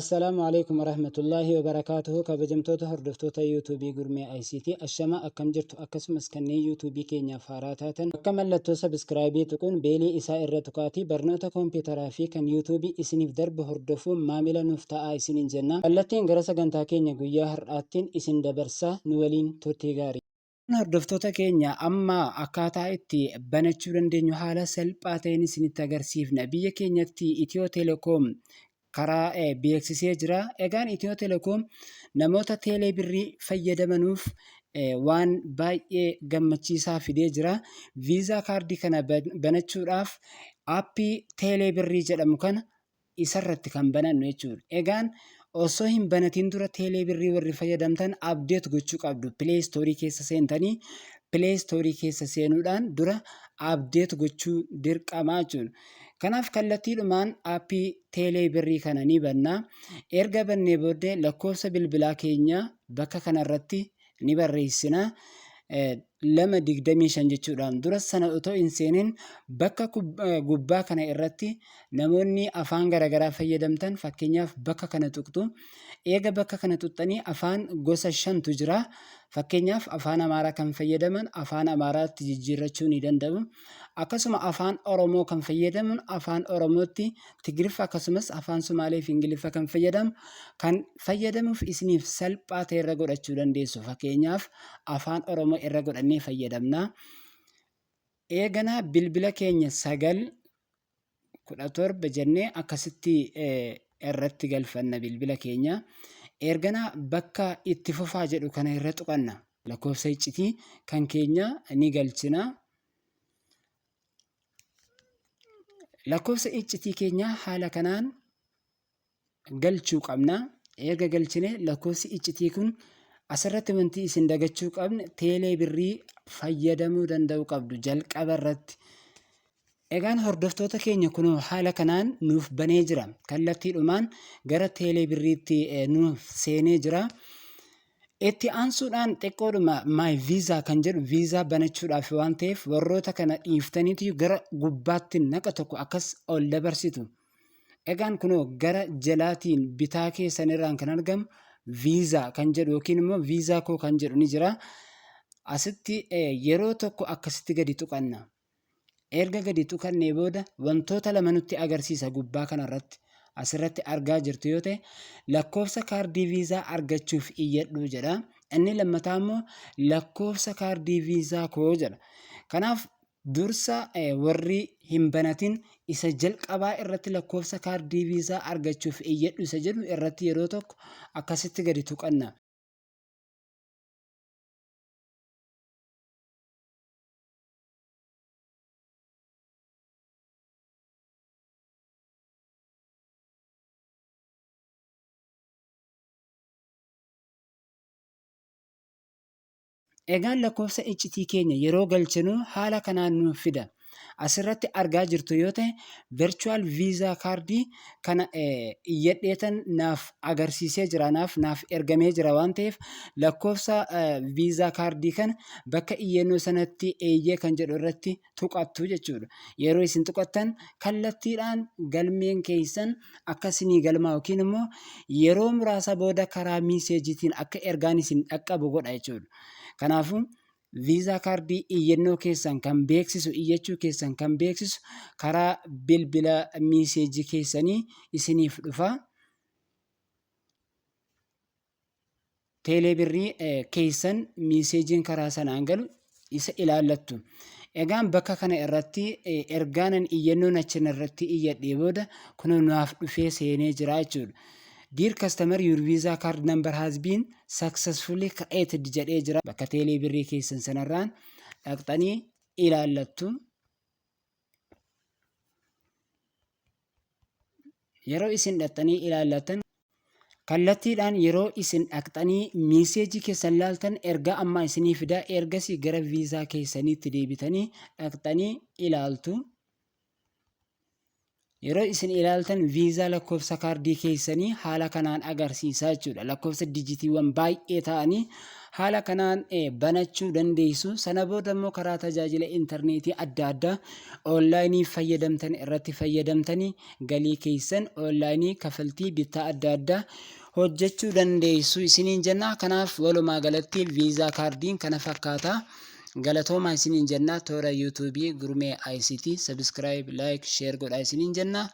Assalaamu Aleykum Warahmatullaahi Wabarakaatuhu Kabajamtoota hordoftoota YouTube Gurmee ICT Ashamaa akkam jirtu akkasumas kanneen YouTube keenyaaf haaraa taatan bakka mallattoo subscribe tuquun beelii isaa irra tuqaatii barnoota kompiitaraa fi kan YouTube isiniif darbu hordofuun maamila nuuf ta'aa isiniin jenna. Kallattiin gara sagantaa keenya guyyaa har'aattiin isin dabarsaa nu waliin turtii gaarii. Hordoftoota keenya amma akkaataa itti banachuu dandeenyu haala salphaa ta'een isinitti agarsiifna. Biyya keenyatti Itiyoo Telekoom karaa beeksisee jira. Egaan Itiyoo Telekoom namoota teelee birrii fayyadamanuuf waan baay'ee gammachiisaa fidee jira. Viizaa kaardii kana banachuudhaaf aappii teelee birrii jedhamu kana isarratti kan banannu jechuudha. Egaan osoo hin banatiin dura teelee birrii warri fayyadamtan update gochuu qabdu. Play Store keessa seentanii Play Store keessa seenuudhaan dura update gochuu dirqamaa jechuudha. Kanaaf kallattiidhumaan aappii teelee birrii kana ni banna. Erga bannee booddee lakkoofsa bilbilaa keenya bakka kanarratti ni barreessina. 2 25 jechuudhaan dura sana otoo hin seenin bakka gubbaa kana irratti namoonni afaan garaagaraa fayyadamtan fakkeenyaaf bakka kana tuqxu. Eega bakka kana tuqxanii afaan gosa shantu jira. Fakkeenyaaf afaan Amaaraa kan fayyadaman afaan Amaaraatti jijjiirrachuu ni danda'u. Akkasuma afaan Oromoo kan fayyadaman afaan Oromootti, Tigriffa akkasumas afaan Sumaalee fi Ingiliffa kan fayyadamu kan fayyadamuuf isiniif salphaa ta'e irra godhachuu dandeessu. Fakkeenyaaf afaan Oromoo irra godhannee fayyadamna. Eeganaa bilbila keenya 9 17 jennee akkasitti irratti galfanna bilbila keenya. Erganaa bakka itti fufaa jedhu kana irra tuqanna. Lakkoofsa iccitii kan keenya ni galchina. Lakkoofsa iccitii keenya haala kanaan galchuu qabna. Erga galchine lakkoofsi iccitii kun asirratti wanti isin dagachuu qabne teelee birrii fayyadamuu danda'uu qabdu jalqaba irratti. Egaan hordoftoota keenya kunoo haala kanaan nuuf banee jira. Kallattiidhumaan gara teelee birriitti nuuf seenee jira. Itti aansuudhaan xiqqoodhuma my visa kan jedhu viizaa banachuudhaaf waan ta'eef warroota kana dhiiftaniitu gara gubbaatti naqa tokko akkas ol dabarsitu. Egaan kunoo gara jalaatiin bitaa keessan irraan kan argamu viizaa kan jedhu yookiin immoo viizaa koo kan jedhu ni jira. Asitti yeroo tokko akkasitti gadi tuqanna. Erga gadi tuqannee booda wantoota lama nutti agarsiisa gubbaa kanarratti. Asirratti argaa jirtu yoo ta'e lakkoofsa kaardii viizaa argachuuf iyyadhu jedha. Inni lammataa immoo lakkoofsa kaardii viizaa koo jedha. Kanaaf dursa warri hin banatin isa jalqabaa irratti lakkoofsa kaardii viizaa argachuuf iyyadhu isa jedhu irratti yeroo tokko akkasitti gadi tuqanna. Egaan lakkoofsa iccitii keenya yeroo galchinu haala kanaan nuuf fida. Asirratti argaa jirtu yoo ta'e virtual visa kaardii kana iyyadheetan naaf agarsiisee jira naaf naaf ergamee jira waan ta'eef lakkoofsa viizaa kaardii kana bakka iyyannoo sanatti eeyyee kan jedhu irratti tuqattu jechuudha. Yeroo isin tuqattan kallattiidhaan galmeen keessan akka isinii galmaa yookiin immoo yeroo muraasa booda karaa miiseejiitiin akka ergaan isin dhaqqabu godha jechuudha. Kanaafuu Viizaa kaardii iyyannoo keessan kan beeksisu iyyachuu keessan kan beeksisu karaa bilbila miiseejii keessanii isiniif dhufa. Teelee birrii keessan miiseejiin karaa sanaan galu isa ilaallattu. Egaan bakka kana irratti ergaanan iyyannoon achin irratti iyyadhee booda kunoo naaf dhufee seenee jira jechuudha. Dear customer your visa card number has been successfully created jedhee jira. Bakka teelee birrii keessan sanarraan dhaqxanii ilaallattu. Yeroo isin dhaqxanii ilaallattan kallattiidhaan yeroo isin dhaqxanii miiseejii keessan laaltan ergaa ammaa isinii fida ergasii gara viizaa keessaniitti deebitanii dhaqxanii ilaaltu. Yeroo isin ilaaltan viizaa lakkoofsa kaardii keessanii haala kanaan agarsiisa jechuudha. Lakkoofsa dijitiiwwan baay'ee ta'anii Haala kanaan banachuu dandeessu. Sana booda immoo karaa tajaajila intarneetii adda addaa onlaayinii fayyadamtan irratti fayyadamtanii galii keessan onlaayinii kafaltii bittaa adda addaa hojjechuu dandeessu isiniin jenna. Kanaaf walumaa galatti Visa kaardiin kana fakkaata. Galatoomaa isiniin jenna. Toora yuutuubii Gurmee ICT subscribe, like, share godhaa isiniin jenna.